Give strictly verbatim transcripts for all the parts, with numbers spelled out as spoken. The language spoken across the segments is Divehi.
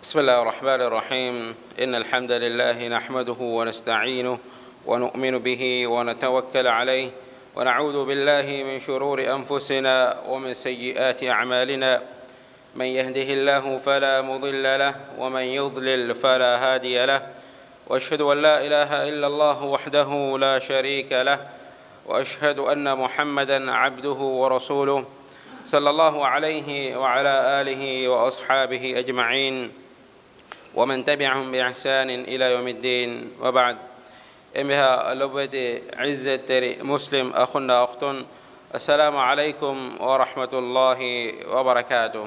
بسم الله الرحمن الرحيم. إن الحمد لله نحمده ونستعينه ونؤمن به ونتوكل عليه، ونعوذ بالله من شرور أنفسنا ومن سيئات أعمالنا. من يهده الله فلا مضل له، ومن يضلل فلا هادي له. وأشهد أن لا إله إلا الله وحده لا شريك له، وأشهد أن محمدا عبده ورسوله، صلى الله عليه وعلى آله وأصحابه أجمعين، ومن تبعهم بإحسان إلى يوم الدين، وبعد. އެންމެހާ ލޮބުވެތި ޢިއްޒަތްތެރި މުސްލިމް އަޚުންނާ އުޚްތުން، السلام عليكم ورحمة الله وبركاته.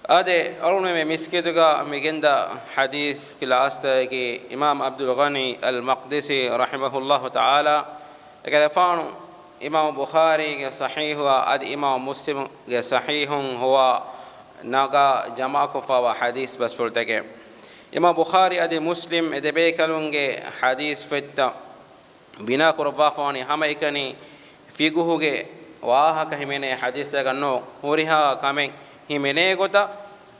އާދެ، އަޅުގަނޑު މި މިސްކިތުގަ މި ގެންދާ ޙަދީޘް ކްލާސްތަކަކީ އިމާމް ޢަބްދުލް ޣަނީ އަލް މަޤްދިސީ ރަޙިމަހުﷲ ތަޢާލާ އެކަލޭގެފާނު އިމާމް ބުޚާރީގެ ޞަޙީޙުއާ އަދި އިމާމް މުސްލިމްގެ ޞަޙީޙުން ހޮވާ ނަގާ ޖަމާކޮށްފައިވާ ޙަދީޘް ބަސްފުޅުތަކެއް. އިމާމް ބުޚާރީ އަދި މުސްލިމް އެ ދެބޭކަލުންގެ ޙަދީޘް ފޮތްތައް ބިނާ ކުރައްވާފަވަނީ ހަމައެކަނި ފިޤުހުގެ ވާހަކަ ހިމެނޭ ޙަދީޘްތަކަށް ނޫން، ހުރިހާ ކަމެއް ހިމެނޭ ގޮތަށް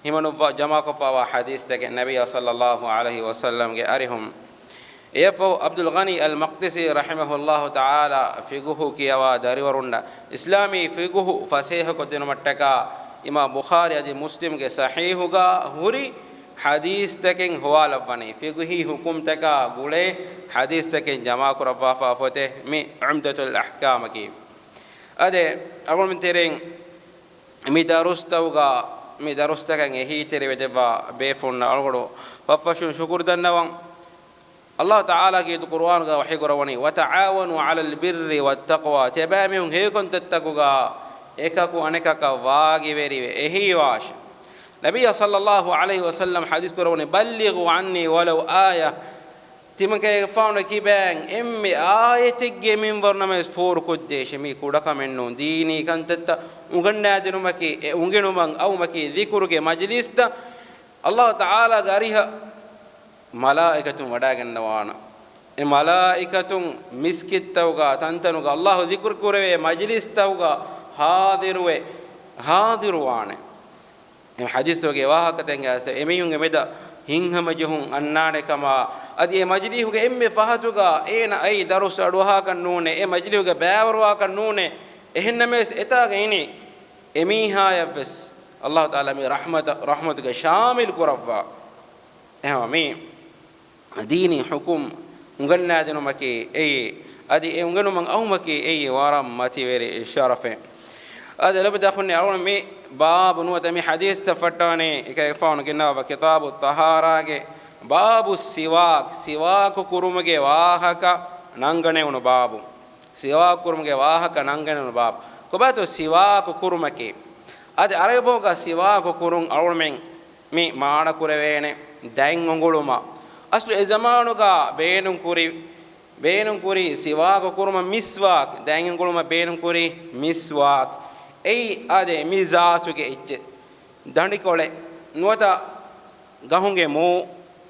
ހިމަނުއްވާ ޖަމާކޮށްފައިވާ ޙަދީޘްތަކެއް ނަބިއްޔާ ޞައްލައްލާހު ޢަލައިހި ވަސައްލަމްގެ އަރިހުން. އެއަށްފަހު ޢަބްދުލް ޣަނީ އަލް މަޤްދިސީ ރަޙިމަހުﷲ ތަޢާލާ ފިޤުހު ކިޔަވާ ދަރިވަރުންނަށް އިސްލާމީ ފިޤުހު ފަސޭހަކޮށްދިނުމަށްޓަކާ އިމާމް ބުޚާރީ އަދި މުސްލިމްގެ ޞަޙީޙުގަ ހުރި ޙަދީޘްތަކެއް ހޮވާލައްވަނީ، ފިޤުހީ ޙުކުމްތަކާ ގުޅޭ ޙަދީޘްތަކެއް ޖަމާކުރައްވާފާ ފޮތެއް މި ޢުމްދަތުލް އަޙްކާމަކީ. އާދެ، އަޅުގަނޑުމެން ތެރެއިން މި ދަރުސްތަކުގަ، މި ދަރުސްތަކަށް އެހީތެރިވެދެއްވާ ބޭފުޅުންނަށް އަޅުގަނޑު ފަށްފަށުން ޝުކުރު ދަންނަވަން. ﷲ ތަޢާލާ ކީރިތި ޤުރުއާނުގަ ވަޙީ ކުރައްވަނީ، "وتعاونوا على البر والتقوى." ތިޔަބައިމީހުން ހެޔޮކަންތައްތަކުގަ އެކަކު އަނެކަކަށް ވާގިވެރިވެ އެހީވާށޭ. ނަބިއްޔާ ޞައްލައްލާހު ޢަލައިހި ވަސައްލަމް ޙަދީޘް ކުރައްވަނީ، "بلغوا عني ولو آية." ތިމަންކަލޭގެފާނު ކިބައިން އެންމެ އާޔަތެއްގެ މިންވަރު ނަމަވެސް ފޯރުކޮށްދޭށޭ. މީ ކުޑަކަމެއް ނޫން. ދީނީ ކަންތައްތައް އުނގަންނާދިނުމަކީ، އެ އުނގެނުމަށް އައުމަކީ، ޛިކުރުގެ މަޖިލީސްތައް ﷲ ތަޢާލާގެ އަރިހަށް މަލާއިކަތުން ވަޑައިގަންނަވާނަން. އެ މަލާއިކަތުން މިސްކިތްތަކުގަ، ތަންތަނުގަ، ﷲ ޛިކުރު ކުރެވޭ މަޖިލީސްތަކުގަ ޙާޟިރުވެ، ޙާޟިރުވާނެ. އެ ޙަދީޘްތަކުގެ ވާހަކަތަކެއް އައިސް އެމީހުންގެ މެދަށް ހިތްހަމަޖެހުން އަންނާނެ ކަމަށް، އަދި އެ މަޖިލީހުގެ އެންމެ ފަހަތުގަ އޭނަ އައީ ދަރުސް އަޑުއަހާކަށް ނޫނޭ، އެ މަޖިލީހުގަ ބައިވަރުވާކަށް ނޫނޭ، އެހެންނަމަވެސް އެތާގަ އިނީ އެމީހާޔަށްވެސް ﷲ ތަޢާލާ މި ރަޙްމަތަށް، ރަޙްމަތުގަ ޝާމިލް ކުރައްވާ. އެހެންވީމަ މި ދީނީ ޙުކުމް އުނގަންނާދިނުމަކީ އެއީ، އަދި އެ އުނގެނުމަށް އައުމަކީ އެއީ ވަރަށް މަތިވެރި ޝަރަފެއް. އާދެ، ލޮބުވެތި އަޚުންނޭ، އަޅުގަނޑު މި ބާބު ނުވަތަ މި ޙަދީޘްތައް ފައްޓަވަނީ އެކަލޭގެފާނު ގެންނަވާ ކިތާބު ޠަހާރާގެ ބާބު ސިވާކް، ސިވާކު ކުރުމުގެ ވާހަކަ ނަންގަނެވުނު ބާބު. ސިވާކު ކުރުމުގެ ވާހަކަ ނަންގަނެވުނު ބާބު. ކޮބާތޯ ސިވާކު ކުރުމަކީ؟ އަދި ޢަރަބިބަހުގަ ސިވާކު ކުރުން އަޅުގަނޑުމެން މި މާނަ ކުރެވޭނެ ދަތް އުނގުޅުމަށް. އަސްލު އެ ޒަމާނުގަ ބޭނުން ކުރި، ބޭނުން ކުރި ސިވާކު ކުރުމަށް މިސްވާކް، ދަތް އުނގުޅުމަށް ބޭނުން ކުރި މިސްވާކް. އެއީ އާދެ މި ޒާތުގެ އެއްޗެއް. ދަނޑިކޮޅެއް ނުވަތަ ގަހުގެ މޫ،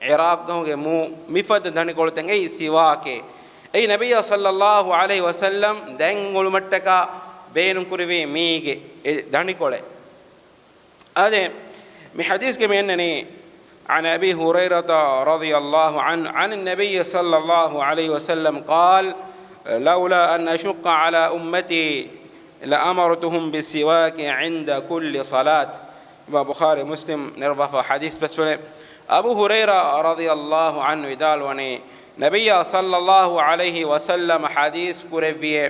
ޢިރާޤް ގަހުގެ މޫ، މިފަދަ ދަނޑިކޮޅުތައް އެއީ ސިވާކޭ. އެއީ ނަބިއްޔާ ޞައްލައްލާހު ޢަލައިހި ވަސައްލަމް ދަތް އުނގުޅުމަށްޓަކާ ބޭނުން ކުރެވޭ މީގެ އެ ދަނޑިކޮޅެއް. އާދެ، މި ޙަދީޘްގަ މި އަންނަނީ، عن أبي هريرة رضي الله عنه عن النبي صلى الله عليه وسلم قال، لولا أن أشق على أمتي لأمرتهم بالسواك عند كل صلاة. އިމާމް ބުޚާރީ މުސްލިމް ނެރުއްވާފާ ޙަދީޘް ބަސްފުޅެއް. އަބޫ ހުރައިރާ ރަޟިޔަﷲ ޢަންހު ވިދާޅުވަނީ، ނަބިއްޔާ ޞައްލައްލާހު ޢަލައިހި ވަސައްލަމަ ޙަދީޘް ކުރެއްވިއޭ،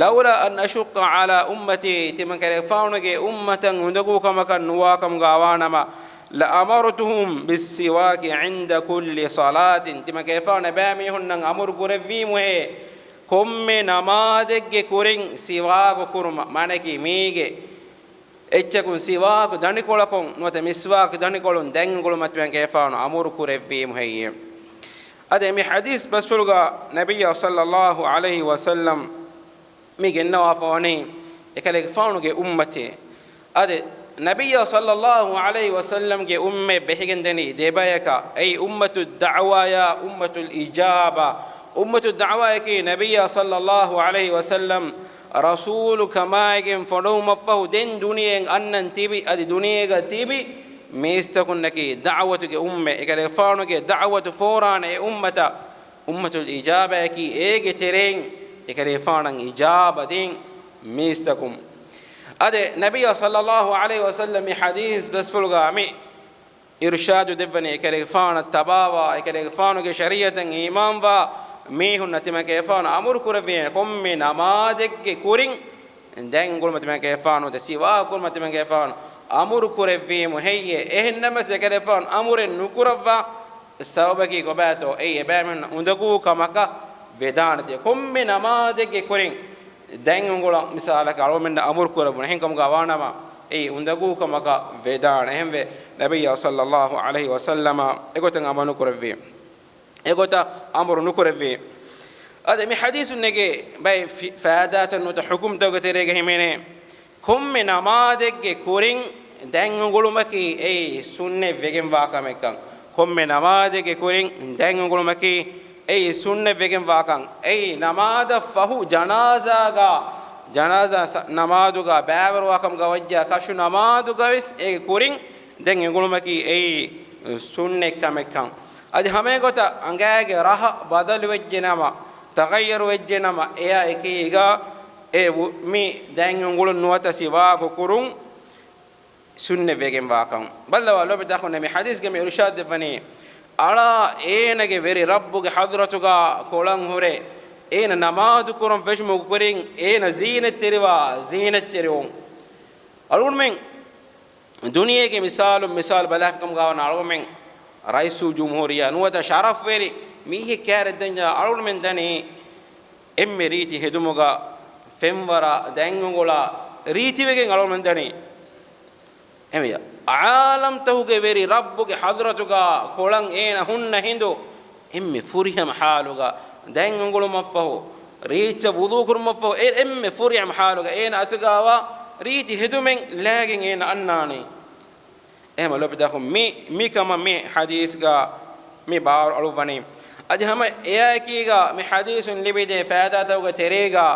لولا أن أشق على أمتي، ތިމަންކަލޭގެފާނުގެ އުއްމަތަށް އުނދަގޫ ކަމަކަށް ނުވާ ކަމުގަ ވާނަމަ، لأمرتهم بالسواك عند كل صلاة، ތިމަންކަލޭގެފާނު އެބައިމީހުންނަށް އަމުރު ކުރެއްވީމުހޭ، ކޮންމެ ނަމާދެއްގެ ކުރިން ސިވާކު ކުރުމަށް، މާނައަކީ މީގެ އެއްޗަކުން ސިވާކު ދަނޑިކޮޅަކުން ނުވަތަ މިސްވާކު ދަނޑިކޮޅުން ދަތް އުނގުޅުމަށް ތިމަންކަލޭގެފާނު އަމުރު ކުރެއްވީމު ހެއްޔޭ؟ އަދި މި ޙަދީޘް ބަސްފުޅުގަ ނަބިއްޔާ ޞައްލައްލާހު ޢަލައިހި ވަސައްލަމް މި ގެންނަވާފަވަނީ އެކަލޭގެފާނުގެ އުއްމަތޭ. އަދި ނަބިއްޔާ ޞައްލައްލާހު ޢަލައިހި ވަސައްލަމްގެ އުއްމަތް ބެހިގެންދަނީ ދެބަޔަކަށް، އެއީ އުއްމަތުއް ދަޢުވާޔާ އުއްމަތުލް އިޖާބާ. އުއްމަތުއް ދަޢުވާޔަކީ ނަބިއްޔާ ޞައްލައްލާހު ޢަލައިހި ވަސައްލަމް ރަސޫލު ކަމާއިގެން ފޮނުވުމަށްފަހު ދެން ދުނިޔެއިން އަންނަން ތިބި، އަދި ދުނިޔޭގަ ތިބި މީސްތަކުންނަކީ ދަޢުވަތުގެ އުއްމަތް، އެކަލޭގެފާނުގެ ދަޢުވަތު ފޯރާނެ އެ އުއްމަތަށް އުއްމަތުލް އިޖާބަޔަކީ އޭގެ ތެރެއިން އެކަލޭގެފާނަށް އިޖާބަ ދިން މީސްތަކުން. އަދި ނަބިއްޔާ ޞައްލައްލާހު ޢަލައިހި ވަސައްލަމް މި ޙަދީޘް ބަސްފުޅުގާ މި އިރުޝާދު ދެއްވަނީ އެކަލޭގެފާނަށް ތަބާވާ، އެކަލޭގެފާނުގެ ޝަރީޢަތަށް އީމާންވާ މީހުންނަށް ތިމަންކަލޭގެފާނު އަމުރު ކުރެއްވި ކޮންމެ ނަމާދެއްގެ ކުރިން ދެން އުނގުޅުމަށް ތިމަންކަލޭގެފާނު ސިވާކު ކުރުމަށް ތިމަންކަލޭގެފާނު އަމުރު ކުރެއްވީމު ހެއްޔޭ؟ އެހެންނަމަވެސް އެކަލޭގެފާނު އަމުރެއް ނުކުރައްވާ ސަބަބަކީ ކޮބާތޯ؟ އެއީ އެބައިމީހުންނަށް އުނދަގޫ ކަމަކަށް ވެދާނެތީ. ކޮންމެ ނަމާދެއްގެ ކުރިން ދެން އުނގުޅަން މިސާލަކަށް އަޅުގަނޑުމެންނަށް އަމުރު ކުރެވުނު. އެހެންކަމުގަ ވާނަމަ އެއީ އުނދަގޫ ކަމަކަށް ވެދާނެ. އެހެންވެ، ނަބިއްޔާ ޞައްލައްލާހު ޢަލައިހި ވަސައްލަމަ އެގޮތަށް އަމަލު ނުކުރެއްވީ. އެގޮތަށް އަމުރު ނުކުރެއްވީ. އަދި މި ޙަދީޘުން ނެގޭ ބައެއް ފި-، ފައިދާތައް ނުވަތަ ޙުކުމްތަކުގެ ތެރޭގަ ހިމެނޭ. ކޮންމެ ނަމާދެއްގެ ކުރިން ދެން އުނގުޅުމަކީ އެއީ ސުންނަތް ވެގެންވާ ކަމެއްކަން. ކޮންމެ ނަމާދެއްގެ ކުރިން ދެން އުނގުޅުމަކީ އެއީ ސުންނަތް ވެގެންވާކަން. އެއީ ނަމާދަށް ފަހު ޖަނާޒާގަ، ޖަނާޒާ ސަ-، ނަމާދުގަ ބައިވެރިވާކަމުގަ ވައްޖާ ކަށު ނަމާދުގަވެސް އޭގެ ކުރިން ދެން އުނގުޅުމަކީ އެއީ ސުންނަތް ކަމެއްކަން. އަދި ހަމައެގޮތަށް އަނގައިގެ ރަހަ ބަދަލުވެއްޖެ ނަމަ، ތަޣައްޔަރު ވެއްޖެ ނަމަ، އެއާ އެކީގަ އެ ވު-، މި ދެން އުނގުޅުން ނުވަތަ ސިވާކު ކުރުން ސުންނަތް ވެގެންވާކަން. ބައްލަވާ ލޯބިތަކުންނޭ، މި ޙަދީޘްގަ މި އިރުޝާދު ދެއްވަނީ، އަޅާ އޭނަގެ ވެރި ރައްބުގެ ޙަޟްރަތުގަ ކޮޅަން ހުރެ، އޭނަ ނަމާދު ކުރަން ފެށުމުގެ ކުރިން އޭނަ ޒީނަތްތެރިވާ، ޒީނަތްތެރިވުން. އަޅުގަނޑުމެން ދުނިޔޭގެ މިސާލުން މިސާލު ބަލާފިކަމުގަވާނަ އަޅުގަނޑުމެން ރައީސުލްޖުމްހޫރިއްޔާ ނުވަތަ ޝަރަފްވެރި މީހެއް ކައިރިއަށް ދަންޏާ އަޅުގަނޑުމެން ދަނީ އެންމެ ރީތި ހެދުމުގަ ފެންވަރާ ދެން އުނގުޅާ ރީތިވެގެން އަޅުގަނޑުމެން ދަނީ. އެމެޔަ، ޢާލަމްތަކުގެ ވެރި ރައްބުގެ ޙަޟްރަތުގަ ކޮޅަން އޭނަ ހުންނަ ހިނދު، އެންމެ ފުރިހަމަ ޙާލުގަ ދެން އުނގުޅުމަށްފަހު، ރީއްޗަށް ވުޟޫ ކުރުމަށްފަހު، އެ އެންމެ ފުރިހަމަ ޙާލުގަ އޭނަ އަތުގަވާ ރީތި ހެދުމެއް ލައިގެން އޭނަ އަންނާނީ. އެހެމަ ލޯބިތަކުން މި، މިކަމަށް މި ޙަދީޘްގަ މި ބާރު އަޅުއްވަނީ. އަދި ހަމަ އެއާއެކީގަ މި ޙަދީޘުން ލިބިދޭ ފައިދާތަކުގެ ތެރޭގަ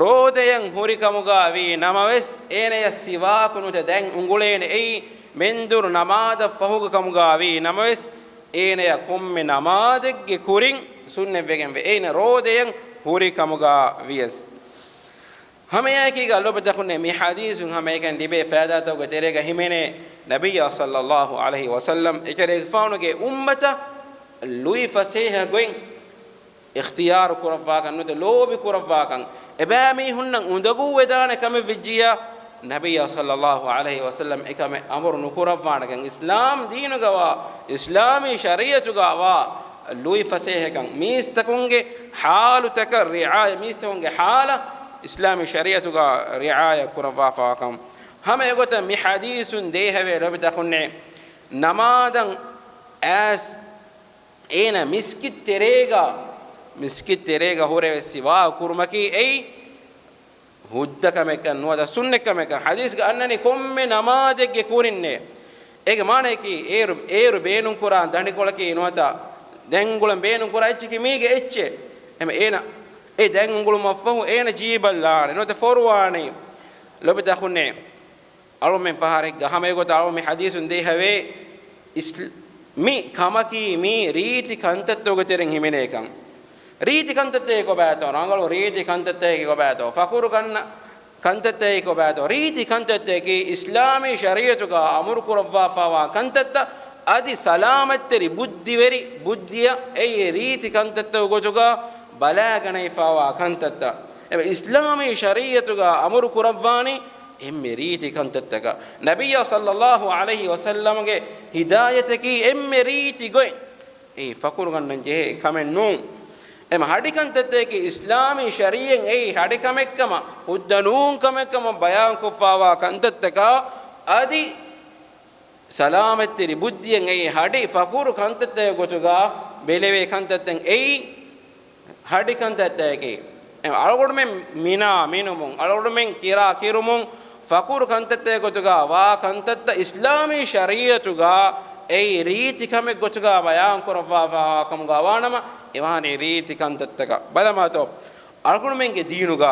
ރޯދަޔަށް ހުރިކަމުގަ ވީ ނަމަވެސް، އޭނަޔަށް ސިވާކު ނުވަތަ ދެން އުނގުޅޭނެ އެއީ މެންދުރު ނަމާދަށް ފަހުގަ ކަމުގަ ވީ ނަމަވެސް، އޭނަޔަށް ކޮންމެ ނަމާދެއްގެ ކުރިން ސުންނަތްވެގެންވޭ، އޭނަ ރޯދަޔަށް ހުރި ކަމުގަ ވިޔަސް. ހަމައެއާއެކީގަ ލޯބިތަކުންނޭ މި ޙަދީޘުން ހަމައެކަނި ލިބޭ ފައިދާތަކުގެ ތެރޭގަ ހިމެނޭ، ނަބިއްޔާ ޞައްލައްލާހު ޢަލައިހި ވަސައްލަމް އެކަލޭގެފާނުގެ އުއްމަތަށް ލުއިފަސޭހަ ގޮތް އިޚްތިޔާރު ކުރައްވާކަން ނުވަތަ ލޯބި ކުރައްވާކަން، އެބައިމީހުންނަށް އުނދަގޫވެދާނެ ކަމެއް ވެއްޖިއްޔާ، ނަބިއްޔާ ޞައްލައްލާހު ޢަލައިހި ވަސައްލަމް އެކަމެއް އަމުރު ނުކުރައްވާނެކަން، އިސްލާމް ދީނުގަވާ، އިސްލާމީ ޝަރީޢަތުގަވާ ލުއިފަސޭހަކަން، މީސްތަކުންގެ ޙާލުތަކަށް ރިޢާޔަ، މީސްތަކުންގެ ޙާލަށް އިސްލާމީ ޝަރީޢަތުގަ ރިޢާޔަ ކުރައްވާފަވާކަން. ހަމަ އެގޮތަށް މި ޙަދީޘުން ދޭހަވޭ ލޯބިތަކުންނޭ، ނަމާދަށް އައިސް އޭނަ މިސްކިތް ތެރޭގަ، މިސްކިތް ތެރޭގަ ހުރެވެ ސިވާ ކުރުމަކީ އެއީ ހުއްދަ ކަމެއްކަން ނުވަތަ ސުންނަތް ކަމެއްކަން. ޙަދީޘްގަ އަންނަނީ ކޮންމެ ނަމާދެއްގެ ކުރިންނޭ. އޭގެ މާނަޔަކީ އޭރު، އޭރު ބޭނުންކުރާ ދަނޑިކޮޅަކީ ނުވަތަ ދެން އުނގުޅަން ބޭނުންކުރާ އެއްޗަކީ މީގެ އެއްޗެއް. އެހެން އޭނަ އެ ދެން އުނގުޅުމަށްފަހު އޭނަ ޖީބަށް ލާނެ ނުވަތަ ފޮރުވާނެ. ލޯބިތަކުންނޭ. އަޅުމެން ފަހަރެއްގަ ހަމަ އެގޮތަށް އަޅުމެން ޙަދީޘުން ދޭހަވޭ އިސް-، މި ކަމަކީ މީ ރީތި ކަންތައްތަކުގެ ތެރެއިން ހިމެނޭކަން. ރީތި ކަންތައްތަކެއް ކޮބާތޯ؟ ރަނގަޅު ރީތި ކަންތައްތަކެއް ކޮބާތޯ؟ ފަޚުރު ކަންނަ ކަންތައްތަކެއް ކޮބާތޯ؟ ރީތި ކަންތައްތަކަކީ އިސްލާމީ ޝަރީޢަތުގަ އަމުރު ކުރައްވާފައިވާ ކަންތައްތައް، އަދި ސަލާމަތްތެރި ބުއްދިވެރި ބުއްދިއަށް އެއީ ރީތި ކަންތައްތަކުގެ ގޮތުގަ ބަލާގަނެވިފައިވާ ކަންތައްތައް. އެ އިސްލާމީ ޝަރީޢަތުގަ އަމުރު ކުރައްވާނީ އެންމެ ރީތި ކަންތައްތަކަށް. ނަބިއްޔާ ޞައްލައްލާހު ޢަލައިހި ވަސައްލަމްގެ ހިދާޔަތަކީ އެންމެ ރީތި ގޮތް. އެއީ ފަޚުރު ގަންނަން ޖެހޭ ކަމެއް ނޫން. އެމަ ހަޑި ކަންތައްތަކަކީ އިސްލާމީ ޝަރީޢަތް އެއީ ހަޑި ކަމެއްކަމަށް، ހުއްދަ ނޫން ކަމެއްކަމަށް ބަޔާންކޮށްފައިވާ ކަންތައްތަކާ އަދި ސަލާމަތްތެރި ބުއްދިއަށް އެއީ ހަޑި ފަޚުރު ކަންތައްތަކެއް ގޮތުގަ ބެލެވޭ ކަންތައްތައް އެއީ ހަޑި ކަންތައްތަކަކީ. އެ އަޅުގަނޑުމެން މިނާ މިނުމުން، އަޅުގަނޑުމެން ކިރާ ކިރުމުން، ފަޚުރު ކަންތައްތަކެއް ގޮތުގަ ވާ ކަންތައްތައް އިސްލާމީ ޝަރީޢަތުގަ އެއީ ރީތި ކަމެއް ގޮތުގަ ބަޔާން ކުރައްވާފައިވާ ކަމުގަ ވާނަމަ، އެވާނީ ރީތި ކަންތައްތަކަށް. ބަލަމާތޯ، އަޅުގަނޑުމެންގެ ދީނުގަ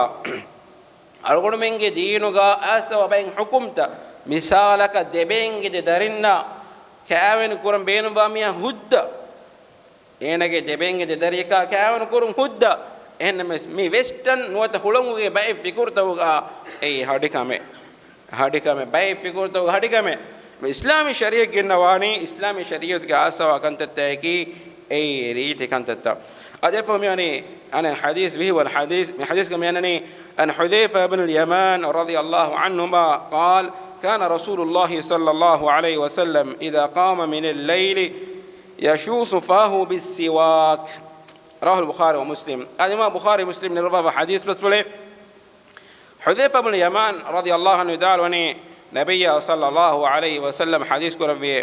އަޅުގަނޑުމެންގެ ދީނުގަ އައިސް އޮވާ ބައެއް ޙުކުމްތައް، މިސާލަކަށް ދެބޭންގެ ދެ ދަރިންނާ ކާވެނި ކުރަން ބޭނުންވާ މީހާ ހުއްދަ. އޭނަގެ ދެބޭންގެ ދެ ދަރިޔަކާ ކާވެނި ކުރުން ހުއްދަ. އެހެންނަމަވެސް މި ވެސްޓަން ނުވަތަ ހުޅަނގުގެ ބައެއް ފިކުރުތަކުގަ އެއީ ހަޑިކަމެއް. ހަޑިކަމެއް، ބައެއް ފިކުރުތަކުގަ ހަޑިކަމެއް. މި އިސްލާމީ ޝަރީއަތް ގެންނަވާނީ، އިސްލާމީ ޝަރީއަތުގެ އާސަވާ ކަންތައްތަކަކީ އެއީ ރީތި ކަންތައްތައް. އަދި އެފަހު މިވަނީ އަނެއް ޙަދީޘް ވިހި ވަނަ ޙަދީޘް. މި ޙަދީޘްގަ މި އަންނަނީ، عن حذيفة بن اليمان رضي الله عنهما قال: كان رسول الله صلى الله عليه وسلم إذا قام من الليل يشوص فاه بالسواك. رواه البخاري ومسلم. އަދި އިމާމް ބުޚާރީ މުސްލިމް ނެރުވާފަ ޙަދީޘް ބަސްފުޅެއް. ޙުޛައިފަ ބުނު ޔަމާން ރަޟިޔަﷲ ޢަންހު ވިދާޅުވަނީ، ނަބިއްޔާ ޞައްލަﷲ ޢަލައިހި ވަސައްލަމް ޙަދީޘް ކުރެއްވި،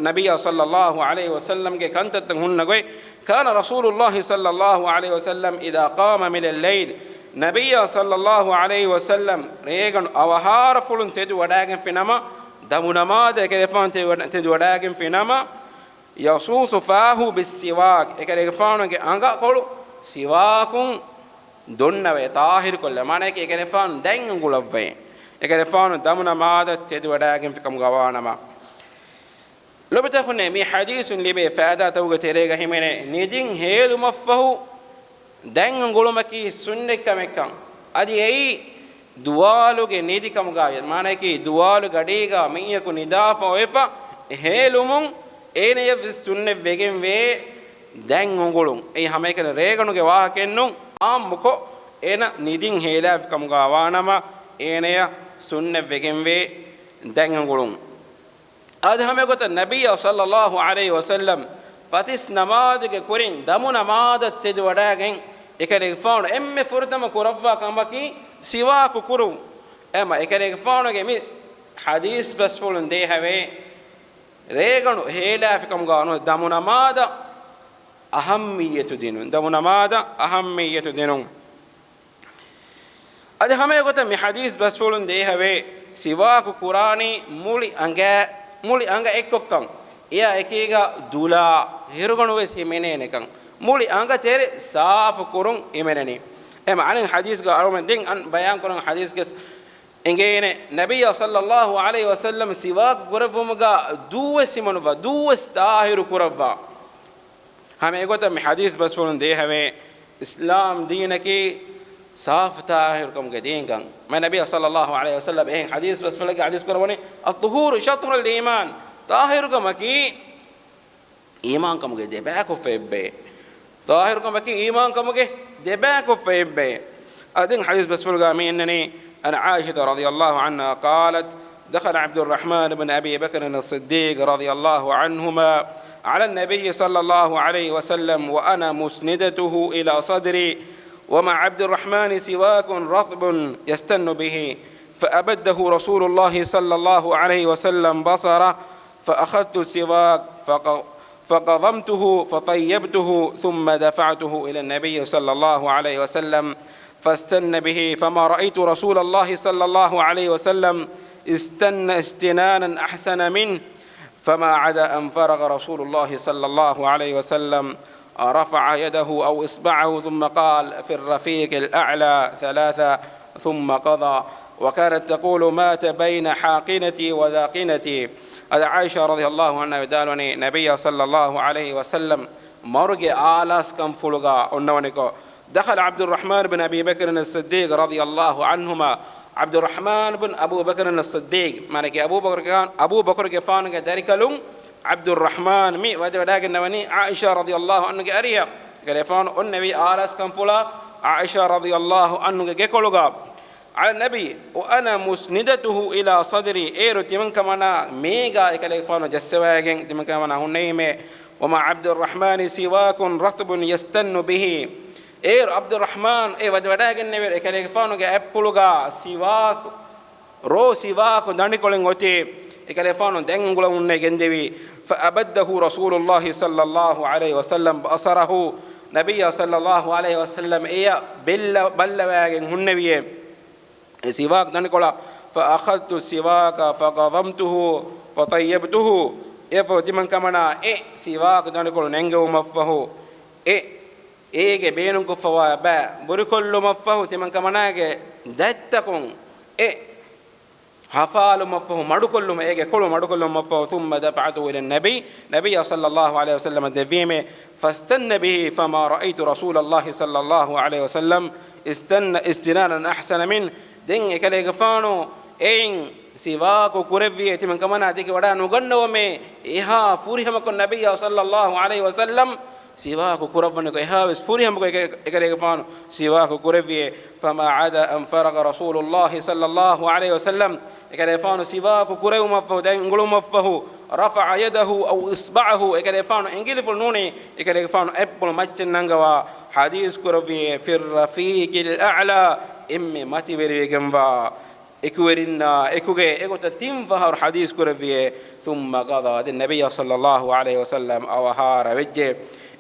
ނަބިއްޔާ ޞައްލަﷲ ޢަލައިހި ވަސައްލަމްގެ ކަންތައްތައް ހުންނަ ގޮތް، كان رسول الله صلى الله عليه وسلم إذا قام من الليل، ނަބިއްޔާ ޞައްލަﷲ ޢަލައިހި ވަސައްލަމް ރޭގަނޑު އަވަހާރަފުޅުން ތެދުވަޑައިގެންފި ނަމަ، ދަމު ނަމާދަށް އެކަލޭގެފާނު ތެދުވަޑައިގެންފި ނަމަ، يشوص فاه بالسواك، އެކަލޭގެފާނުގެ އަނގަކޮޅު ސިވާކުން ދޮންނަވައި ޠާހިރުކޮށްލަ، މާނައަކީ އެކަލޭގެފާނު ދަތް އުނގުޅައްވައި، އެކަލޭގެފާނު ދަމު ނަމާދަށް ތެދުވަޑައިގެންފިކަމުގަ ވާނަމަ. ލޮބުވެތި އަޚުންނޭ، މި ޙަދީޘުން ލިބޭ ފައިދާތަކުގެ ތެރޭގަ ހިމެނޭ، ނިދިން ހޭލުމަށްފަހު ދަތް އުނގުޅުމަކީ ސުންނަތްކަމެއްކަން. އަދި އެއީ ދުވާލުގެ ނިދިކަމުގަ، މާނައަކީ ދުވާލުގެ އަޑީގަ މީހަކު ނިދާފަ އޮތްފަ ހޭލުމުން އޭނަޔަށްވެސް ސުންނަތް ވެގެންވޭ ދަތް އުނގުޅުން. އެއީ ހަމައެކަނި ރޭގަނޑުގެ ވާހަކައެއްނޫން، ޢާއްމުކޮށް އޭނަ ނިދިން ހޭލާފިކަމުގަ ވާނަމަ، އޭނަޔަށް ސުންނަތް ވެގެންވޭ ދަތް އުނގުޅުން. އަދި ހަމައެގޮތަށް ނަބިއްޔާ ޞައްލަﷲ ޢަލައިހި ވަސައްލަމް ފަތިސް ނަމާދުގެ ކުރިން ދަމު ނަމާދަށް ތެދުވަޑައިގެން އެކަލޭގެފާނު އެންމެ ފުރަތަމަ ކުރައްވާ ކަމަކީ ސިވާކު ކުރުން. އެމަ އެކަލޭގެފާނުގެ މި ޙަދީޘް ބަސްފުޅުން ދޭހަވޭ، ރޭގަނޑު ހޭލާފިކަމުގަ ނުވަތަ ދަމު ނަމާދަށް އަހައްމިއްޔަތު ދިނުން. ދަމު ނަމާދަށް އަހައްމިއްޔަތު ދިނުން. އަދި ހަމައެގޮތަށް މި ޙަދީޘް ބަސްފުޅުން ދޭހަވޭ، ސިވާކު ކުރާނީ މުޅި އަނގަ، މުޅި އަނގަ އެއްކޮށްކަން. އެއާ އެކީގަ ދުލާ ހިރުގަނޑު ވެސް ހިމެނޭނެކަން. މުޅި އަނގަ ތެރެ ސާފު ކުރުން ހިމެނެނީ. އެމަ އަނެއް ޙަދީޘްގަ އަޅުމެން ދެން އަން ބަޔާން ކުރަން ޙަދީޘްގެ އެނގޭނެ، ނަބިއްޔާ ޞައްލަﷲ ޢަލައިހި ވަސައްލަމް ސިވާކު ކުރެއްވުމުގަ ދޫވެސް ހިމަނުއްވާ، ދޫވެސް ޠާހިރު ކުރައްވާ. ހަމަ އެގޮތަށް މި ޙަދީޘް ބަސްފުޅުން ދޭހަވޭ، އިސްލާމް ދީނަކީ ސާފު ޠާހިރުކަމުގެ ދީންކަން. މި ނަބިއްޔާ ޞައްލަﷲ ޢަލައިހި ވަސައްލަމް އެހެން ޙަދީޘް ބަސްފުޅެއްގަ ޙަދީޘް ކުރައްވަނީ، الطهور شطر الإيمان، ޠާހިރުކަމަކީ އީމާންކަމުގެ ދެބައިކުށްފަ އެއްބައެއް. ޠާހިރުކަމަކީ އީމާންކަމުގެ ދެބައިކުށްފަ އެއްބައެއް. އަދި ޙަދީޘް ބަސްފުޅުގަ މި އަންނަނީ، عن عائشة رضي الله عنها قالت: دخل عبد الرحمن بن أبي بكر الصديق رضي الله عنهما على النبي صلى الله عليه وسلم وأنا مسندته إلى صدري، ومع عبد الرحمن سواك رطب يستن به، فأبده رسول الله صلى الله عليه وسلم بصره، فأخذت السواك فق-، فقضمته فطيبته ثم دفعته إلى النبي صلى الله عليه وسلم فاستن به، فما رأيت رسول الله صلى الله عليه وسلم استن استنانا أحسن منه، فما عدا أن فرغ رسول الله صلى الله عليه وسلم رفع يده أو إصبعه ثم قال في الرفيق الأعلى ثلاثا ثم قضى، وكانت تقول: مات بين حاقنتي وذاقنتي. އަދި ޢާއިޝާ ރަޟިޔަﷲ ޢަންހާ ވިދާޅުވަނީ، ނަބިއްޔާ ޞައްލަﷲ ޢަލައިހި ވަސައްލަމް މަރުގެ އާލާސްކަންފުޅުގަ އޮންނަވަނިކޮށް، دخل عبد الرحمن بن أبي بكر الصديق رضي الله عنهما، ޢަބްދުއްރަޙްމާން ބިން އަބޫބަކްރިން ޞިއްދީޤް، މާނައަކީ އަބޫބަކުރުގެ، އަބޫބަކުރުގެފާނުގެ ދަރިކަލުން ޢަބްދުއްރަޙްމާން މި ވަދެވަޑައިގެންނަވަނީ ޢާއިޝާ ރަޟިޔަﷲ ޢަންހާގެ އަރިހަށް. އެކަލޭގެފާނު އޮންނެވީ އާލާސްކަންފުޅާ ޢާއިޝާ ރަޟިޔަﷲ ޢަންހާގެ ގެކޮޅުގަ. على النبي وأنا مسندته إلى صدري، އޭރު ތިމަންކަމަނާ މޭގާ އެކަލޭގެފާނު ޖައްސަވައިގެން ތިމަންކަމަނާ ހުންނެވީމޭ. ومع عبد الرحمن سواك رطب يستن به، އޭރު ޢަބްދުއްރަޙްމާން އެ ވަދެވަޑައިގެންނެވިއިރު އެކަލޭގެފާނުގެ އަތްޕުޅުގަ ސިވާކު، ރޯ ސިވާކު ދަނޑިކޮޅެއް އޮތީ، އެކަލޭގެފާނު ދަތް އުނގުޅަމުންނޭ ގެންދެވީ. فأبده رسول الله صلى الله عليه وسلم بصره، ނަބިއްޔާ ޞައްލަﷲ ޢަލައިހި ވަސައްލަމް އެޔަށް ބެއްލަ، ބައްލަވައިގެން ހުންނެވިއޭ. އެ ސިވާކު ދަނޑިކޮޅަށް، فأخذت السواك فقضمته فطيبته، އެއަށްފަހު ތިމަންކަމަނާ އެ ސިވާކު ދަނޑިކޮޅު ނެންގެވުމަށްފަހު، އެ، އޭގެ ބޭނުންކޮށްފަވާ ބައި ބުރިކޮށްލުމަށްފަހު ތިމަންކަމަނާގެ ދަތްތަކުން އެ ހަފާލުމަށްފަހު، މަޑުކޮށްލުމަށް، އޭގެ ކޮޅު މަޑުކޮށްލުމަށްފަހު، ثم دفعته إلى النبي، ނަބިއްޔާ ޞައްލައްލާހު ޢަލައިހި ވަސައްލަމަށް ދެއްވީމޭ، فاستن به، فما رأيت رسول الله صلى الله عليه وسلم استن استنانا أحسن منه. ދެން އެކަލޭގެފާނު އެއިން ސިވާކު ކުރެއްވިއޭ، ތިމަން ކަމަނާ ދެކި ވަޑާ ނުގަންނަވަމޭ، އެހާ ފުރިހަމަކޮށް ނަބިއްޔާ ޞައްލައްލާހު ޢަލައިހި ވަސައްލަމް ސިވާކު ކުރައްވަނިކޮށް، އެހާވެސް ފުރިހަމަކޮށް އެކަ-، އެކަލޭގެފާނު ސިވާކު ކުރެއްވިއޭ. فما عدا أن فرغ رسول الله صلى الله عليه وسلم، އެކަލޭގެފާނު ސިވާކު ކުރެވުމަށްފަހު، ދަތް އުނގުޅުމަށްފަހު، رفع يده أو إصبعه، އެކަލޭގެފާނު އިނގިލިފުޅު ނޫނީ، އެކަލޭގެފާނު އަތްޕުޅު މައްޗަށް ނަންގަވާ ޙަދީޘް ކުރެއްވިއޭ، في الرفيق الأعلى، އެންމެ މަތިވެރިވެގެންވާ އެކުވެރިންނާ އެކުގައި އެގޮތަށް ތިން ފަހަރު ޙަދީޘް ކުރެއްވިއޭ. ثم قضى، ދެން ނަބިއްޔާ ޞައްލައްލާހު ޢަލައިހި ވަސައްލަމް އަވަހާރަވެއްޖެ.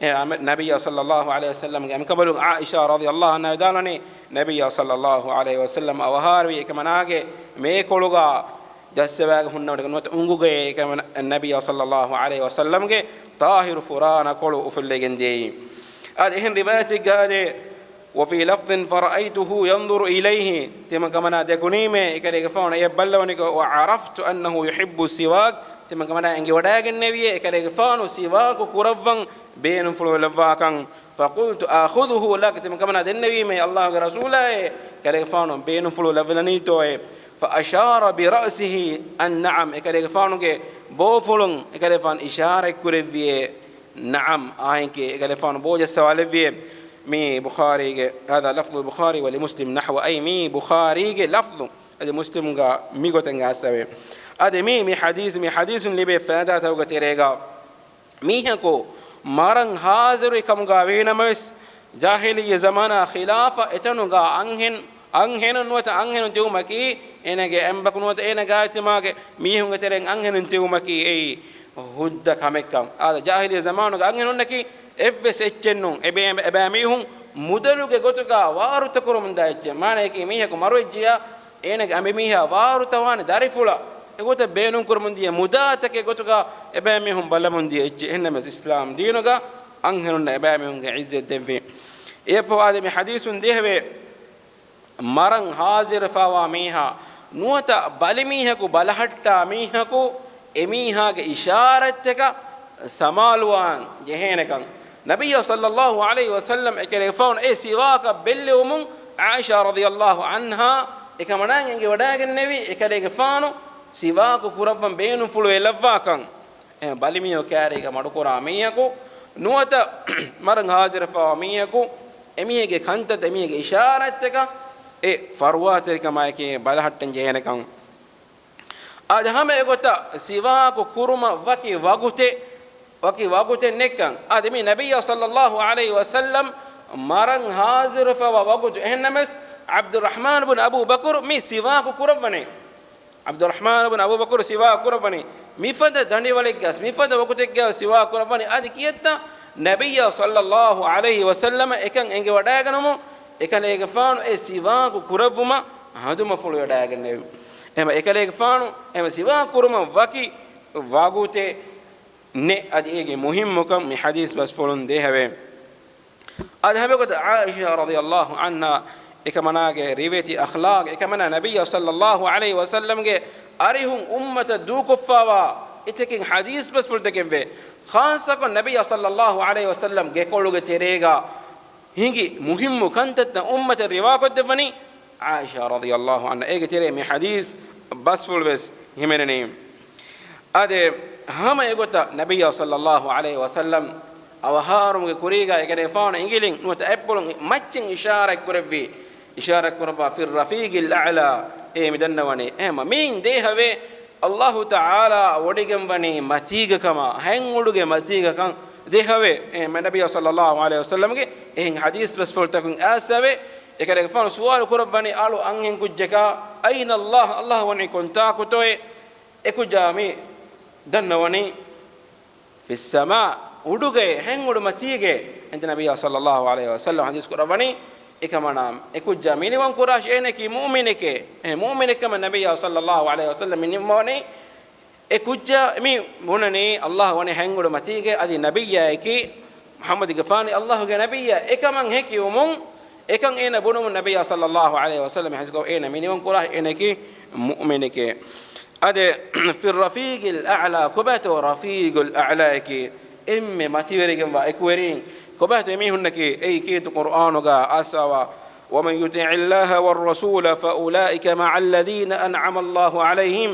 އެ އަމ-، ނަބިއްޔާ ޞައްލައްލާހު ޢަލައިހި ވަސައްލަމްގެ އަނބިކަނބަލުން ޢާއިޝާ ރަޟިޔައްލާހު ޢަންހާ ވިދާޅުވަނީ، ނަބިއްޔާ ޞައްލައްލާހު ޢަލައިހި ވަސައްލަމް އަވަހާރަވީ އެކަމަނާގެ މޭކޮޅުގަ ޖައްސަވާގެ ހުންނަވަނީ ނުވަތަ އުނގުގައޭ އެކަމަ-، ނަބިއްޔާ ޞައްލައްލާހު ޢަލައިހި ވަސައްލަމްގެ ޠާހިރު ފުރާނަ ކޮޅު އުފުއްލައިގެން ދިޔައީ. އާދެ، އެހެން ރިވާޔަތެއްގައި وفي لفظ فرأيته ينظر إليه، ތިމަން ކަމަނާ ދެކުނީމޭ އެކަލޭގެފާނު އެޔަށް ބައްލަވަނިކޮށް، وعرفت أنه يحب السواك، ތިމަން ކަމަނާ އެނގިވަޑައިގެންނެވިއޭ އެކަލޭގެފާނު ސިވާކު ކުރައްވަން ބޭނުންފުޅު ލައްވާކަން. فقلت آخذه لك، ތިމަން ކަމަނާ ދެންނެވީމޭ، އައްލާހުގެ ރަސޫލާއޭ، އެކަލޭގެފާނު ބޭނުންފުޅު ލައްވާލަނީތޯއޭ؟ فأشار برأسه أن نعم، އެކަލޭގެފާނުގެ ބޯފުޅުން އެކަލޭގެފާނު އިޝާރަތްކުރެއްވިއޭ، ނަޢަމް، އާނއެކޭ، އެކަލޭގެފާނު ބޯޖައްސަވާލެއްވިއޭ. މީ ބުޚާރީގެ، هذا لفظ البخاري ولمسلم نحو، އައި މީ ބުޚާރީގެ ލަފްޒު، އަދި މުސްލިމްގަ މިގޮތަށް އައިސްފަވޭ. އަދި މީ، މި ޙަދީޘް، މި ޙަދީޘުން ލިބޭ ފައިދާތަކުގެ ތެރޭގަ، މީހަކު މަރަން ހާޒިރުވި ކަމުގަ ވީނަމަވެސް، ޖާހިލިއްޔަ ޒަމާނާ ޚިލާފަށް އެތަނުގަ އަންހެން، އަންހެނުން ނުވަތަ އަންހެނުން ދިއުމަކީ، އޭނަގެ އެނބަކު ނުވަތަ އޭނަގެ އާއްތިމާގެ މީހުންގެ ތެރެއިން އަންހެނުން ދިއުމަކީ އެއީ ހުއްދަ ކަމެއްކަން. އާދަ، ޖާހިލިއްޔަ ޒަމާނުގަ އަންހެނުންނަކީ އެއްވެސް އެއްޗެއްނު، އެބައި، އެބައިމީހުން މުދަލުގެ ގޮތުގަ ވާރުތަކުރަމުންދާ އެއްޗެއް. މާނަޔަކީ މީހަކު މަރުވެއްޖިޔާ، އޭނަގެ އަނބިމީހާ ވާރުތަވާނެ ދަރިފުޅަށް އެގޮތަށް ބޭނުންކުރަމުންދިޔަ މުދާތަކެއް ގޮތުގަ އެބައިމީހުން ބައްލަމުންދިޔަ އެއްޗެއް. އެހެންނަމަވެސް އިސްލާމް ދީނުގަ އަންހެނުންނަށް އެބައިމީހުންގެ ޢިއްޒަތް ދެއްވި. އެއަށްފަހު އާދެ މި ޙަދީޘުން ދޭހަވޭ، މަރަން ހާޒިރުވެފަވާ މީހާ ނުވަތަ ބަލިމީހަކު ބަލަހައްޓާ މީހަކު އެމީހާގެ އިޝާރަތްތަކަށް ސަމާލުވާން ޖެހޭނެކަން. ނަބިއްޔާ ޞައްލައްލާހު ޢަލައިހި ވަސައްލަމް އެކަލޭގެފާނު އެ ސިވާކަށް ބެއްލެވުމުން ޢާއިޝާ ރަޟިޔައްލާހު ޢަންހާ އެކަމަނާއިން އެނގިވަޑައިގެންނެވި އެކަލޭގެފާނު ސިވާކު ކުރައްވަން ބޭނުންފުޅުވެ ލައްވާކަން. އެ ބަލިމީހު ކައިރީގަ މަޑުކުރާ މީހަކު ނުވަތަ މަރަން ހާޒިރުވެފަވާ މީހަކު އެމީހެއްގެ ކަންތައްތައް އެމީހެއްގެ އިޝާރާތްތަކަށް އެ ފަރުވާތެރިކަމާއެކީ ބަލަހައްޓަން ޖެހޭނެކަން. އާދެ، ހަމަ އެގޮތަށް ސިވާކު ކުރުމަށް ވަކި ވަގުތެއް، ވަކި ވަގުތެއް ނެއްކަން. އާދެ، މި ނަބިއްޔާ ޞައްލައްލާހު ޢަލައިހި ވަސައްލަމް މަރަން ހާޒިރުވެފަވާ ވަގުތު. އެހެންނަމަވެސް، ޢަބްދުއްރަޙްމާނު ބުން އަބޫ ބަކުރު މި ސިވާކު ކުރައްވަނީ. ޢަބްދުއްރަޙްމާނު ބުން އަބޫ ބަކުރު ސިވާކު ކުރައްވަނީ މިފަދަ ދަނޑިވަޅެއްގަ، މިފަދަ ވަގުތެއްގަ ސިވާކު ކުރައްވަނީ. އަދި ކިއެއްތަ؟ ނަބިއްޔާ ޞައްލައްލާހު ޢަލައިހި ވަސައްލަމަ އެކަން އެނގިވަޑައިގަނުމުން އެކަލޭގެފާނު އެ ސިވާކު ކުރައްވުމަށް ހަނދުމަފުޅުވެވަޑައިގެންނެވި. އެހެން އެކަލޭގެފާނު އެ ސިވާކު ކުރުމަށް ވަކި ވަގުތެއް ނެތް. އަދި އޭގެ މުހިއްމުކަން މި ޙަދީޘް ބަސްފުޅުން ދޭހަވޭ. އަދި ހަމައެގޮތަށް ޢާއިޝާ ރަޟިޔައްލާހު ޢަންހާ އެކަމަނާގެ ރިވެތި އަޚްލާޤް، އެކަމަނާ ނަބިއްޔާ ޞައްލައްލާހު ޢަލައިހި ވަސައްލަމްގެ އަރިހުން އުއްމަތަށް ދޫކޮށްފަވާ އެތަކެއް ޙަދީޘް ބަސްފުޅުތަކެއްވޭ. ޚާއްޞަކޮށް ނަބިއްޔާ ޞައްލައްލާހު ޢަލައިހި ވަސައްލަމް ގެކޮޅުގެ ތެރޭގަ ހިނގި މުހިއްމު ކަންތައްތައް އުއްމަތަށް ރިވާކޮށްދެއްވަނީ ޢާއިޝާ ރަޟިޔައްލާހު ޢަންހާ. އޭގެ ތެރޭ މި ޙަދީޘް ބަސްފުޅުވެސް ހިމެނެނީ. އާދެ، ހަމަ އެގޮތަށް ނަބިއްޔާ ޞައްލައްލާހު ޢަލައިހި ވަސައްލަމް އަވަހާރަމުގެ ކުރީގަ އެކަލޭގެފާނު އިނގިލިން ނުވަތަ އަތްޕުޅުން މައްޗަށް އިޝާރަތް ކުރެއްވި، އިޝާރަތް ކުރައްވާ، في الرفيق الأعلى، އޭ މި ދަންނަވަނީ. އެހެމަ މީން ދޭހަވޭ، އައްލާހު ތަޢާލާ ވޮޑިގެންވަނީ މަތީގަ ކަމަށް، ހަތްއުޑުގެ މަތީގަ ކަން ދޭހަވޭ. އެ މަ-، ނަބިއްޔާ ޞައްލައްލާހު ޢަލައިހި ވަސައްލަމްގެ އެހެން ޙަދީޘް ބަސްފުޅުތަކުން އައިސްފަވޭ. އެކަލޭގެފާނު ސުވާލު ކުރައްވަނީ އަޅު އަންހެން ކުއްޖަކާ، أين الله، އައްލާހު ވަނީ ކޮންތާކުތޯއޭ؟ އެކުއްޖާ މި ދަންނަވަނީ، في السماء، އުޑުގައޭ، ހަތްއުޑު މަތީގައޭ. އެންތަ ނަބިއްޔާ ޞައްލައްލާހު ޢަލައިހި ވަސައްލަމް ޙަދީޘް ކުރައްވަނީ، އެކަމަނާ އެކުއްޖާ މިނިވަން ކުރާށި، އޭނައަކީ މުއުމިނެކޭ. އެ މުއުމިނެއްކަމަށް ނަބިއްޔާ ޞައްލައްލާހު ޢަލައިހި ވަސައްލަމް މި ނިންމަވަނީ. އެ ކުއްޖާ މި ބުނަނީ، އައްލާހު ވަނީ ހަތްއުޑު މަތީގައޭ، އަދި ނަބިއްޔާއަކީ މުޙައްމަދުގެފާނީ އައްލާހުގެ ނަބިއްޔާ. އެކަމަށް ހެކިވުމުން އެކަން އޭނަ ބުނުމުން ނަބިއްޔާ ޞައްލައްލާހު ޢަލައިހި ވަސައްލަމަ ހަދީސްކޮށް އޭނަ މިނިވަން ކުރާ އޭނަކީ މުއުމިނެކޭ. އާދެ، فِي الرَّفِيقِ الْأَعْلَى، ކޮބާތޯ ރަފީގުލް އަޢްލާއަކީ؟ އެންމެ މަތިވެރިގެންވާ އެކުވެރީން ކޮބާތޯ އެމީހުންނަކީ؟ އެއީ ކީރިތި ޤުރްއާނުގަ އައިސްފަވާ، وَمَن يُطِعِ اللَّهَ وَالرَّسُولَ فَأُولَٰئِكَ مَعَ الَّذِينَ أَنْعَمَ اللَّهُ عَلَيْهِمْ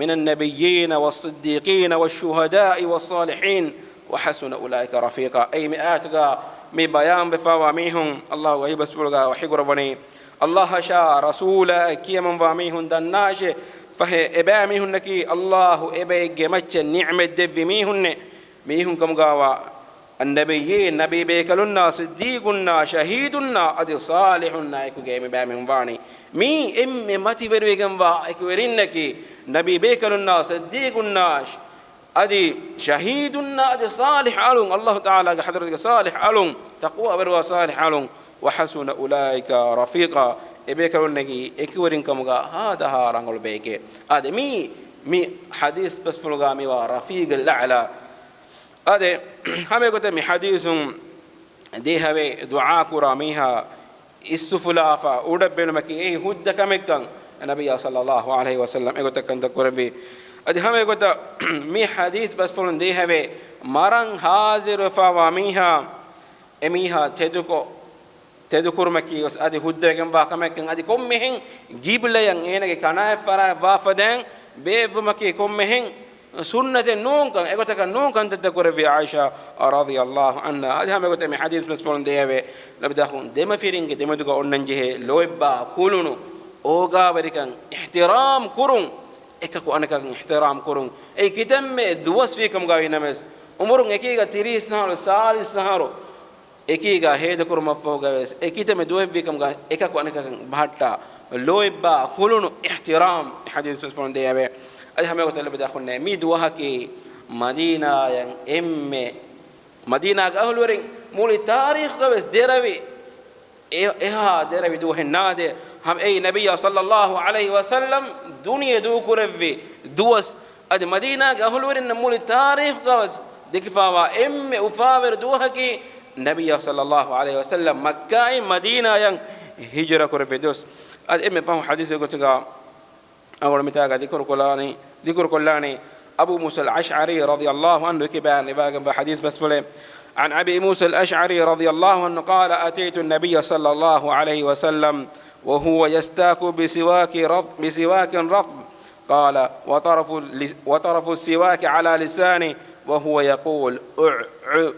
مِنَ النَّبِيِّينَ وَالصِّدِّيقِينَ وَالشُّهَدَاءِ وَالصَّالِحِينَ وَحَسُنَ أُولَٰئِكَ رَفِيقًا. އެއީ މި އާޔަތުގަ މި ބަޔާންވެފަވާ މީހުން، ﷲ ގައިބަސްފުޅުގަ ވަޙީކުރައްވަނީ، ﷲ އަށާ ރަސޫލާ ކިޔަމަންވާ މީހުން ދަންނާށޭ، ފަހެ އެބައިމީހުންނަކީ ﷲ އެބައެއްގެ މައްޗަށް ނިޢުމަތް ދެއްވި މީހުންނޭ. މީހުން ކަމުގައިވާ އައްނަބިއްޔީން، ނަބީ ބޭކަލުންނާ، ޞިއްދީޤުންނާ، ޝަހީދުންނާ، އަދި ޞާލިޙުންނާ އެކުގައި މި ބައިމީހުން ވާނީ. މީ އެންމެ މަތިވެރިވެގެންވާ އެކުވެރިންނަކީ، ނަބީ ބޭކަލުންނާ، ޞިއްދީޤުންނާ، އަދި ޝަހީދުންނާ، އަދި ޞާލިޙު އަޅުން، ﷲ ތަޢާލާގެ ޙަޟްރަތުގެ ޞާލިޙު އަޅުން، ތަޤްވާވެރިވާ ޞާލިޙު އަޅުން. وَحَسُنَ أُولَٰئِكَ رَفِيقًا، އެބޭކަލުންނަކީ އެކުވެރިން ކަމުގަ ހާދަހާ ރަނގަޅު ބައެކޭ. އާދެ، މީ، މި ޙަދީޘް ބަސްފުޅުގަ މިވާ ރަފީގުލް އަޢްލާ. އާދެ، ހަމައެގޮތަށް މި ޙަދީޘުން ދޭހަވޭ، ދުޢާކުރާ މީހާ އިސްއުފުލާފަ އުޑަށް ބެލުމަކީ އެއީ ހުއްދަ ކަމެއްކަން ނަބިއްޔާ ޞައްލައްލާހު ޢަލައިހި ވަސައްލަމް އެގޮތަށް ކަންތައް ކުރެއްވި. އަދި ހަމައެގޮތަށް މި ޙަދީޘް ބަސްފުޅުން ދޭހަވޭ، މަރަން ޙާޟިރުވެފަވާ މީހާ، އެމީހާ ތެދުކޮށް، ތެދުކުރުމަކީ ވެސް އަދި ހުއްދަވެގެންވާ ކަމެއްކަން، އަދި ކޮންމެހެން ގިބްލަޔަށް އޭނަގެ ކަނާތް ފަރާތް ވާފަދައިން ބޭއްވުމަކީ ކޮންމެހެން ސުންނަތެއް ނޫންކަން، އެގޮތަކަށް ނޫން ކަންތައްތައް ކުރެއްވި ޢާއިޝާ ރަޟިޔައްލާހު ޢަންހާ. އަދި ހަމައެގޮތަށް މި ޙަދީޘް ބަސްފުޅުން ދޭހަވޭ، ލަބިދާޚުން ދެމަފިރިންގެ ދެމެދުގަ އޮންނަންޖެހޭ ލޯތްބާ ކުޅުނު، އޯގާވެރިކަން، އިޙްތިރާމް ކުރުން، އެކަކު އަނެކަކަށް އިޙްތިރާމް ކުރުން. އެއީ ކިތަންމެ ދުވަސްވީ ކަމުގަ ވީނަމަވެސް، އުމުރުން އެކީގަ ތިރީސް އަހަރު، ސާޅީސް އަހަރު، އެކީގަ ހޭދަކުރުމަށްފަހުގަވެސް އެކިތަންމެ ދުވަހެއްވީ ކަމުގަ އެކަކު އަނެކަކަށް ބަހައްޓާ ލޯތްބާ ކުޅުނު އިޙްތިރާމް ޙަދީޘް ބަސްފުޅުން ދޭހަވޭ. އަދި ހަމައެގޮތަށް ލަބިދާ ހުންނެ މި ދުވަހަކީ މަދީނާޔަށް އެންމެ، މަދީނާގެ އަހުލުވެރިން މުޅި ތާރީޚުގަވެސް ދެރަވި އެ-، އެހާ ދެރަވި ދުވަހެއް ނާދޭ. ހަމަ އެއީ ނަބިއްޔާ ޞައްލައްލާހު ޢަލައިހި ވަސައްލަމް ދުނިޔެ ދޫކުރެއްވި ދުވަސް. އަދި މަދީނާގެ އަހުލުވެރިންނަށް މުޅި ތާރީޚުގަވެސް ދެކިފަވާ އެންމެ އުފާވެރި ދުވަހަކީ، ނަބިއްޔާ ޞައްލައްލާހު ޢަލައިހި ވަސައްލަމް މައްކާއިން މަދީނާޔަށް ހިޖުރަ ކުރެއްވި ދުވަސް. އަދި އެންމެ ފަހު ޙަދީޘެއް ގޮތުގަ އަޅުގަނޑު މިތާގަ ޛިކުރު ކޮށްލާނީ، ޛިކުރު ކޮށްލާނީ އަބޫ މޫސަލް އަޝްޢަރީ ރަޟިޔައްލާހު ޢަންހު ކިބައިން ރިވާޔަތްވާ ޙަދީޘް ބަސްފުޅެއް. عن أبي موسى الأشعري رضي الله عنه قال: أتيت النبي صلى الله عليه وسلم وهو يستاك بسواك رطب، بسواك رطب. قال: وطرف ال-، وطرف السواك على لسانه وهو يقول: "أع، أع،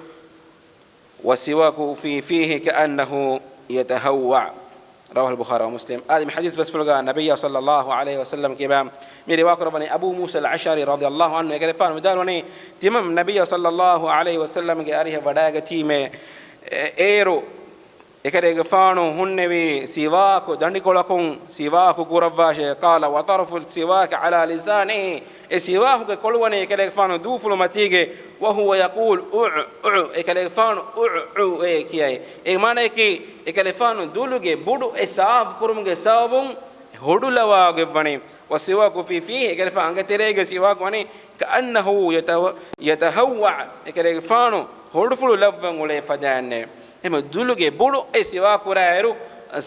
والسواك في فيه كأنه يتهوع." رواه البخاري ومسلم. އާދެ، މި ޙަދީޘް ބަސްފުޅުގަ ނަބިއްޔާ ޞައްލައްލާހު ޢަލައިހި ވަސައްލަމް ކިބައިން މި ރިވާކުރައްވަނީ އަބޫ މޫސަލް އަޝްޢަރީ ރަޟިޔައްލާހު ޢަންހު. އެކަލޭގެފާނު ވިދާޅުވަނީ، ތިމަން ނަބިއްޔާ ޞައްލައްލާހު ޢަލައިހި ވަސައްލަމްގެ އަރިހަށް ވަޑައިގަތީމޭ، އެ-، އޭރު އެކަލޭގެފާނު ހުންނެވީ ސިވާކު ދަނޑިކޮޅަކުން ސިވާކު ކުރައްވާށޭ. قال: وطرف السواك على لسانه، އެ ސިވާކުގެ ކޮޅު ވަނީ އެކަލޭގެފާނު ދޫފުޅު މަތީގަ، وهو يقول: "أع، أع"، އެކަލޭގެފާނު "أع، أع" އޭ ކިޔައި. އޭގެ މާނަޔަކީ، އެކަލޭގެފާނު ދުލުގެ ބުޑު އެ ސާފު ކުރުމުގެ ސަބަބުން ހޮޑުލަވާގޮތްވަނީ. والسواك في فيه، އެކަލޭގެފާނު އަނގަތެރޭގެ ސިވާކު ވަނީ، كأنه يتو-، يتهوع، އެކަލޭގެފާނު ހޮޑުފުޅު ލައްވަން އުޅޭ ފަދައިންނޭ. އެހެން ދުލުގެ ބުޑު އެ ސިވާކު ކުރާއިރު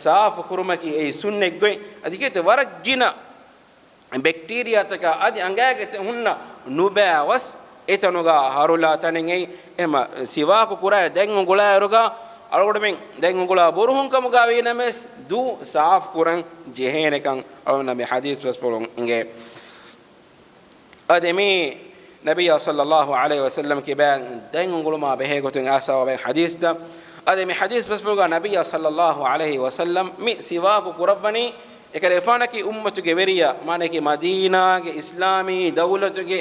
ސާފު ކުރުމަކީ އެއީ ސުންނަތް ގޮތް. އަދި ކޭތަ ވަރަށް ގިނަ ބެކްޓީރިއާތަކާ އަދި އަނގައިގަ ހުންނަ ނުބައި ވަސް އެތަނުގަ ހަރުލާ ތަނެއް އެއީ. އެހެން ސިވާކު ކުރާ ދެން އުނގުޅާއިރުގަ އަޅުގަނޑުމެން ދެން އުނގުޅާ ބުރުހުން ކަމުގަ ވީނަމަވެސް ދޫ ސާފު ކުރަން ޖެހޭނެކަން އަޅުގަނޑަށް މި ޙަދީޘް ބަސްފުޅުން އިނގޭ. އަދި މި ނަބިއްޔާ ޞައްލައްލާހު ޢަލައިހި ވަސައްލަމް ކިބައިން ދެން އުނގުޅުމާ ބެހޭ ގޮތުން އައިސްފަވާ ޙަދީޘްތައް. އަދި މި ޙަދީޘް ބަސްފުޅުގަ ނަބިއްޔާ ޞައްލައްލާހު ޢަލައިހި ވަސައްލަމް މި ސިވާކު ކުރައްވަނީ އެކަލޭގެފާނަކީ އުއްމަތުގެ ވެރިޔާ، މާނައަކީ މަދީނާގެ އިސްލާމީ ދައުލަތުގެ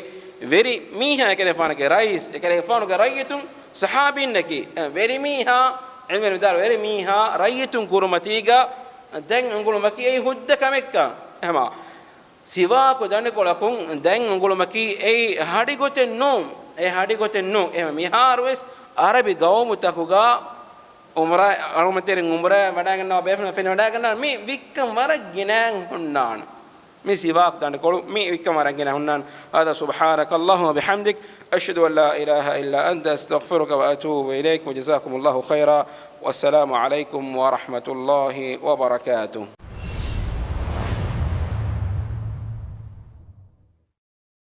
ވެރި މީހާ، އެކަލޭގެފާނުގެ ރައީސް، އެކަލޭގެފާނުގެ ރައްޔިތުން ޞަޙާބީންނަކީ، އެ، ވެރި މީހާ، ޢިލްމުވެރިން ވިދާޅުވި ވެރި މީހާ ރައްޔިތުން ކުރުމަތީގަ ދެން އުނގުޅުމަކީ އެއީ ހުއްދަ ކަމެއްކަން. އެހެމާ ސިވާކު ދަނޑިކޮޅަކުން ދެން އުނގުޅުމަކީ އެއީ ހަޑިގޮތެއް ނޫން. އެ ހަޑިގޮތެއް ނޫން. އެހެން މިހާރުވެސް ޢަރަބި ގައުމުތަކުގަ ޢުމްރާ، އަޅުގަނޑުމެން ތެރެއިން ޢުމްރާ ވަޑައިގަންނަވާ ބޭފުޅުން ފެނިވަޑައިގަންނަވާ މި ވިއްކަން ވަރަށް ގިނައިން ހުންނާނެ. މި ސިވާކު ދަނޑިކޮޅު މި ވިއްކަން ވަރަށް ގިނައިން ހުންނާނެ. هذا، سبحانك اللهم وبحمدك، أشهد أن لا إله إلا أنت، أستغفرك وأتوب إليك، وجزاكم الله خيرا. والسلام عليكم ورحمة الله وبركاته.